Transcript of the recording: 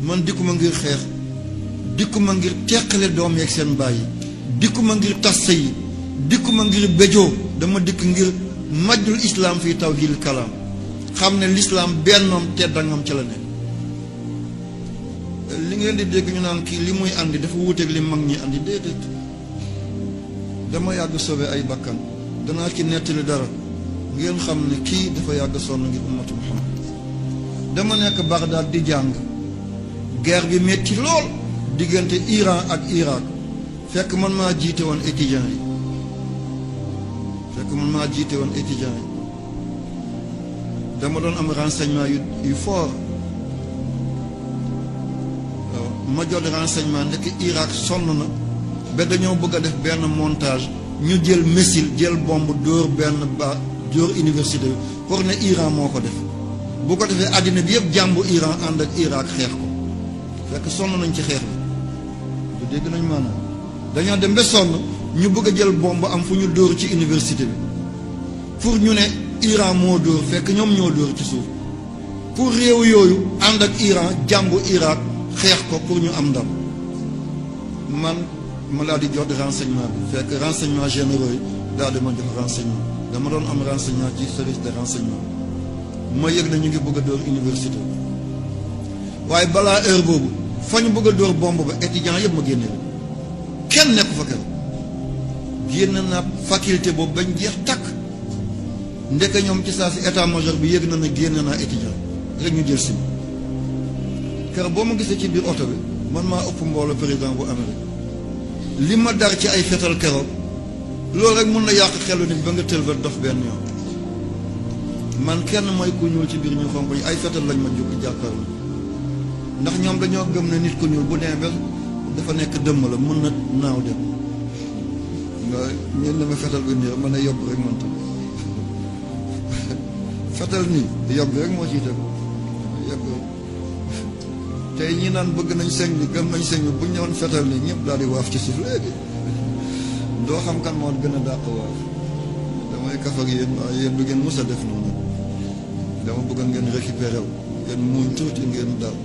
man dikkuma ngir xeex, dikkuma ngir teqale doom yeeg seen bàyyi, dikkuma ngir tas yi, dikkuma ngir béjoo, dama dikk ngir majjul islaam fii tawhidil kalaam, xam ne lislaam bennoom teddangam ca la ne. li ngeen di dégg ñu naan kii li muy andi dafa wuuteeg li mag ñi andi, déedéet. dama yàgg sauvé ay bakkan, danaa ci nettali dara ngeen xam ne kii dafa yàgg sonn ngir ummatu Muhammad. dama nekk Bagdad di jàng, guerre bi metti lool diggante Iran ak Irak, fekk man maa jiite woon étudiants yi, dama doon am renseignement yu fort. ma jot renseignement ndekk Irak sonn na ba dañoo bëgg a def benn montage, ñu jël missile jël bombe dóor université bi pour ne Iran moo ko def. bu ko defee àddina bi yëpp jàmbu Iran ànd ak Irak xeex ko, fekk sonn nañ ci xeex bi. du dégg nañ maanaam dañoo dem ba sonn ñu bëgg a jël bombe am fu ñu dóor ci université bi pour ñu ne Iran moo dóor, fekk ñoom ñoo dóor ci suuf, pour réew yooyu ànd ak Iran jàmbu Irak xeex ko pour ñu am ndam. man ma laa di jot renseignement bi, fekk renseignement généraux yi daal di ma jox renseignement. dama doon am renseignement ci service de renseignement. ma yëg na ñu ngi bëgg a dóor université, waaye balaa heure boobu fa ñu bëgg a dóor bombe ba étudiants yëpp ma génne kenn nekku fa keroog. génn naa faculté boobu bañ jeex takk, ndeke ñoom ci saa si état major bi yëg na ne génn naa étudiant rek ñu jël si ma. keroog boo ma gisee ci biir oto bi man maa ëpp mbooloo président bu Amérique. li ma dar ci ay fetal keroog loolu rek mën na yàq xelu nit ba nga tël ba dof benn yoon. man kenn mooy ku ñuul ci biir ñu xonq ñi ay fetal lañ ma jóg jàkkaarloo, ndax ñoom dañoo gëm ne nit ku ñuul bu demee ba dafa nekk dëmm la mën na naaw dem. nga ñeen ne ma fetal bi nii mën a yóbbu rek man tam fetal nii yóbbu rek moo ciy tegu yóbbu rek. tey ñi naan bëgg nañ sëñ bi gëm nañ sëñ bi bu ñu ñëwoon fetal nii ñëpp daal di waaf ci suuf léegi. doo xam kan moo gën a dàq waaf. damay kaf ak yéen waaye yéen du ngeen mës a def noonu. dama bëgg ngeen récupéré wu ngeen muñ tuuti ngeen daal.